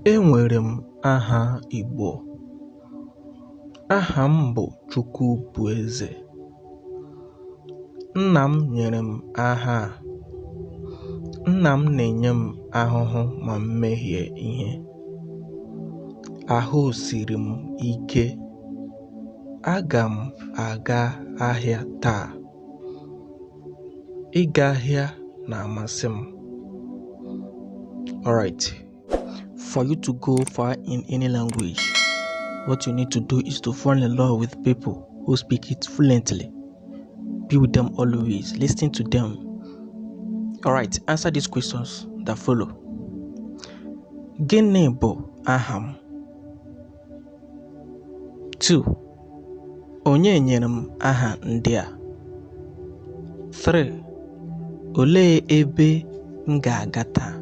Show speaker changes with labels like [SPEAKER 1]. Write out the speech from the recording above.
[SPEAKER 1] Enwere m aha Igbo. Aha m bụ Chukwubueze. Nna m nyere m aha a. Nna m na-enye m ahụhụ ma m mehie ihe. Ahụ siri m ike. Aga m aga ahịa taa. Ịga ahịa na-amasị m. Alright. For you to go far in any language, what you need to do is to fall in love with people who speak it fluently. Be with them always, listen to them. Alright, answer these questions that follow. Gịnị bụ aha m? 2. Onye nyere m aha ndị a? 3. Olee ebe m ga-aga taa?